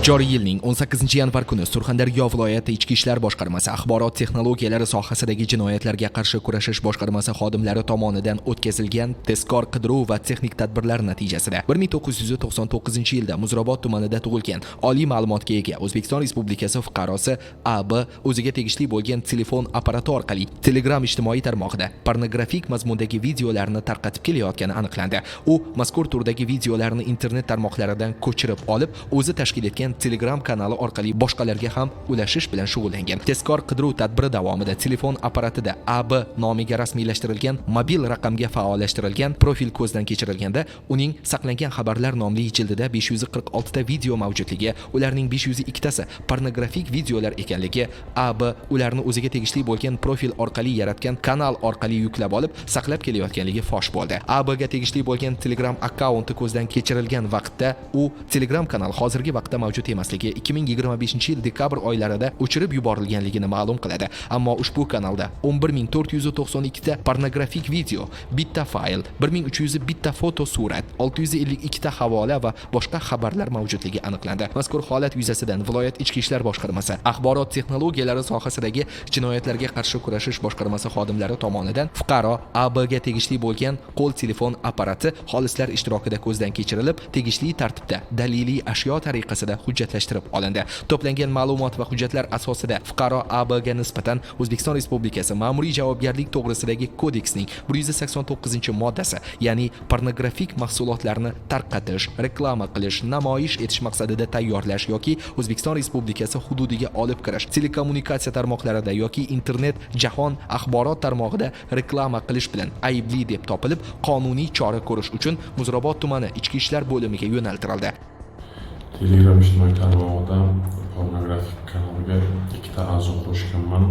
Joriy yilning 18-yanvar kuni Surxondaryo viloyati Ichki ishlar boshqarmasi axborot texnologiyalari sohasidagi jinoyatlarga qarshi kurashish boshqarmasi xodimlari tomonidan o'tkazilgan tezkor qidiruv va texnik tadbirlar natijasida 1999-yilda Muzrabot tumanida tug'ilgan, oliy ma'lumotga ega O'zbekiston Respublikasi fuqarosi AB o'ziga tegishli bo'lgan telefon apparati orqali Telegram ijtimoiy tarmog'ida pornografik mazmundagi videolarni tarqatib kelayotgani aniqlandi. U mazkur turdagi videolarni internet tarmoqlaridan ko'chirib olib, o'zi tashkil etgan Telegram kanali orqali boshqalarga ham ulashish bilan shug'ullangan. Tezkor qidiruv tadbiri davomida telefon apparatida AB nomiga rasmiylashtirilgan mobil raqamga faollashtirilgan profil ko'zdan kechirilganda, uning "Saqlangan xabarlar" nomli jildida 546 ta video mavjudligi, ularning 502 tasi pornografik videolar ekanligi, AB ularni o'ziga tegishli bo'lgan profil orqali yaratgan kanal orqali yuklab olib, saqlab kelayotganligi fosh bo'ldi. AB ga tegishli bo'lgan Telegram akkaunti ko'zdan kechirilgan vaqtda u Telegram kanal hozirgi vaqtda mavjud emasligi, 2025-yil dekabr oylarida o'chirib yuborilganligini ma'lum qiladi. Ammo ushbu kanalda 11 492 ta pornografik video, bitta fayl, 1301 ta fotosurat, 652 ta havola va boshqa xabarlar mavjudligi aniqlandi. Mazkur holat yuzasidan viloyat Ichki ishlar boshqarmasi axborot texnologiyalari sohasidagi jinoyatlarga qarshi kurashish boshqarmasi xodimlari tomonidan fuqaro AB ga tegishli bo'lgan qo'l telefon apparati xolislar ishtirokida ko'zdan kechirilib, tegishli tartibda daliliy ashyo tariqasida hujjatlashtirib olindi. To'plangan ma'lumot va hujjatlar asosida fuqaro AB ga nisbatan O'zbekiston Respublikasi Ma'muriy javobgarlik to'g'risidagi kodeksning 189-moddasi, ya'ni pornografik mahsulotlarni tarqatish, reklama qilish, namoyish etish maqsadida tayyorlash yoki O'zbekiston Respublikasi hududiga olib kirish, telekommunikatsiya tarmoqlarida yoki internet jahon axborot tarmog'ida reklama qilish bilan aybli deb topilib, qonuniy chora ko'rish uchun Muzrabot tumani ichki ishlar bo'limiga yo'naltirildi. Telegram ijtimoiy tarmog'ida pornografik kanalga ikkita a'zo qo'shganman.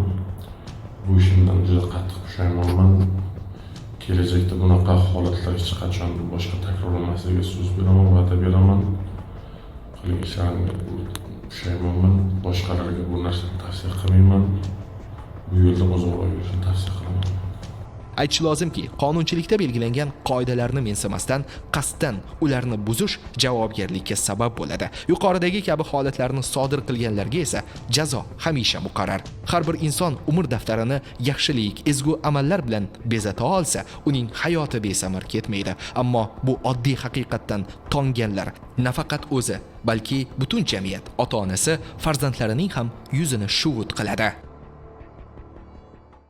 Bu ishimdan juda qattiq pushaymonman. Kelajakda bunaqa holatlar hech qachon boshqa takrorlanmasligiga so'z beraman, va'da beraman. Qilgan ishlarimga pushaymonman. Boshqalarga bu narsani tavsiya qilmayman. Bu yo'ldan uzoqroq yurishni tavsiya qilaman. Aytish lozimki, qonunchilikda belgilangan qoidalarni mensimasdan qasddan ularni buzish javobgarlikka sabab bo'ladi. Yuqoridagi kabi holatlarni sodir qilganlarga esa jazo hamisha muqarrar. Har bir inson umr daftarini yaxshilik, ezgu amallar bilan bezata olsa, uning hayoti besamar ketmaydi. Ammo bu oddiy haqiqatdan tonganlar nafaqat o'zi, balki butun jamiyat, ota-onasi, farzandlarining ham yuzini shuvut qiladi.